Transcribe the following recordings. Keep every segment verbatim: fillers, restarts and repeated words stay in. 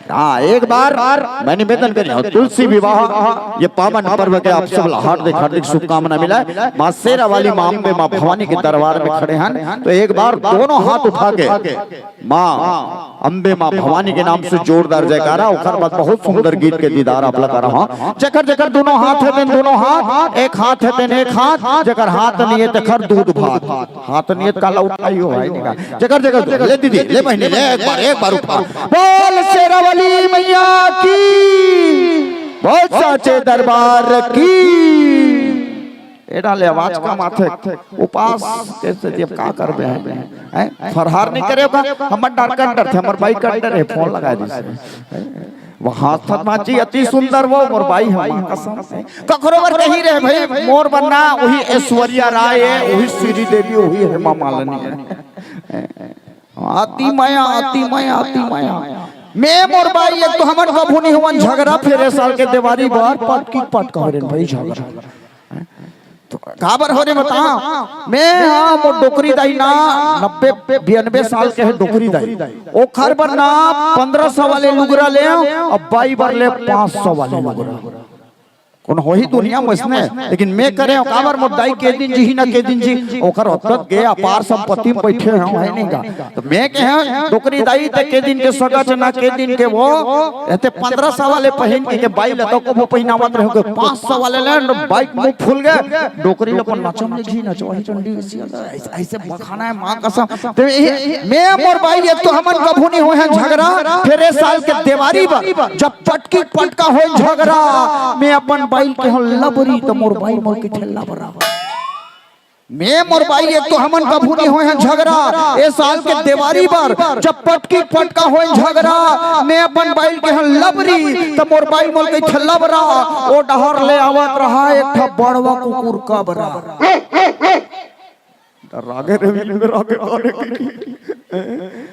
हाँ, एक बार मैं निवेदन करी हूँ, तुलसी विवाह ये पावन पर्व के आप सब ला हार्दिक हार्दिक शुभकामना मिला। माँ शेरा वाली, माँ अम्बे, माँ भवानी के दरबार में खड़े हैं, तो एक बार दोनों हाथ उठा के माँ अम्बे, माँ भवानी के नाम से जोरदार जयकारा। ओकर बाद बहुत सुंदर गीत के दीदार आप ला करा हूँ। जेकर जेकर दोनों हाथ हे तेन दोनों हाथ, एक हाथ हे तेन एक हाथ, जेकर हाथ नहीं हे तेखर दूध भात। हाथ नहीं हे त काला उठाई हो भाई, निकाल। जेकर जेकर दो, ले दीदी, ले बहिनी, ले एक बार, एक बार उठा। बोल शेरा वाली मैया की, बोल साचे दरबार की। ए डाले आवाज कम आथे। उपास कैसे जी, अब का करबे हैं? हैं? फरहार नहीं करे का? हमर डर कर डर थे, हमर बाई कर डर है, फोन लगा दी। वो हाथ हाथ माची अति सुंदर वो, मोर बाई है, माँ कसम से। कखरो बर कही रहे भाई, मोर बर ना, वही ऐश्वर्या राय है, वही श्री देवी, वही हेमा मालिनी है। अति मया, अति मया, अति मया। मैं मोर बाई एक तो हमन कभू नहीं हुवन झगड़ा, फेर ए साल के देवारी बर पटकी पटका हो रे भाई झगड़ा। तो काबर हो रे बता, मैं हाँ मोर डोकरी दाई ना नब्बे बियानबे साल के है डोकरी दाई, ओखर बर ना पन्द्रह सौ वाले लुगरा ले, अब बाई बर ले पाँच सौ वाले लुगरा। कौन होही दुनिया में इसने? लेकिन मैं करे हूँ, काबर मोर दाई के दिन जी ही ना के दिन जी, ओकर ओतक गे अपार संपत्ति में बैठे हूँ, है नहीं का? तो मैं कहे हूँ, डोकरी दाई ते के दिन के सगच ना के दिन के वो, एते पन्द्रह सौ वाले पहिन के, के बाई ला तो को वो पहिनावत रहे हो, के पाँच सौ वाले ले, बाई के मुंह फूल गए, डोकरी लोग को नचम ले जी, नचवाई चंडी ऐसी ऐसे, ऐसे मखाना है माँ कसम। ते ये, मैं मोर बाई एक तो हमन कभू नहीं होय हैं झगड़ा, फेर ए साल के देवारी बर जब पटकी पटका होय झगड़ा, मैं अपन बाई के हूँ लबरी तो मोर बाई मोर के ठेला बराबर। मैं मोर बाई एक तो हमन कभू नहीं होय हैं झगड़ा, ए साल के देवारी बर जब पटकी पटका होय झगड़ा, मैं अपन बाई के हूँ लबरी तो मोर बाई मोर के ठेला बरा। ओ डहर ले आवत रहा एक ठा बड़वा कुकुर कबरा। रागे रे वीर, रागे काने की।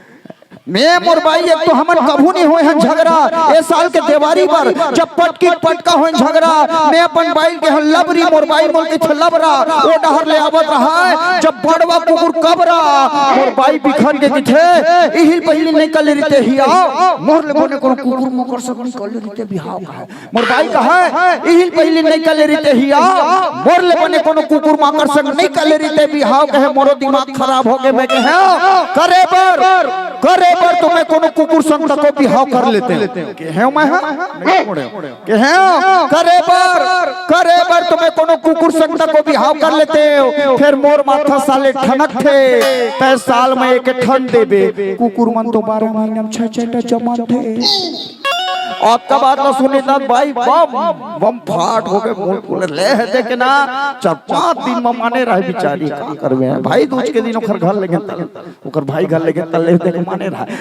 मैं मोर बाई एक तो हमन कभू नहीं होय हैं झगड़ा, ए साल के देवारी बर जब पटकी पटका होय झगड़ा, मैं अपन बाई के हूँ लबरी, मोर बाई मोर के लबरा। ओ डहर ले आवत रहा है जब बड़वा कुकुर कबरा, मोर बाई बिखर के किथे, इहिल पहिली नहीं कले रिते ही आओ, मोर ले बने कोनो कुकुर मुकर सब नहीं कले रिते बिहाव का है। मोर बाई कहे, इहिल पहिली नहीं कले रिते ही आओ, मोर ले बने कोनो कुकुर माकर संग नहीं कले रिते बिहाव कहे, मोरो दिमाग खराब हो गए। मैं कहे, करे बर, करे बर तो मैं कोनो कुकुर संग तको बिहाव कर लेते हूँ। कहे मैं, हाँ? नहीं छोड़े। कहे, करे बर, करे बर तो मैं कोनो कुकुर संग तको बिहाव कर लेते हूँ। फिर मोर माथा साले ठनक थे, तय साल में एक ठन देबे। कुकुर मन तो बारह महीना में छह छह टा जमा थे। अतका बात ला सुने त बाई बम, बम फाट हो गए, बोल बोले, ले हे देखे ना, चार पाँच दिन में माने रहे बिचारी, का करबे हैं? भाई दूज के दिन ओखर घर लेगे तल, ओखर भाई घर लेगे तल, ले देखे माने रहे।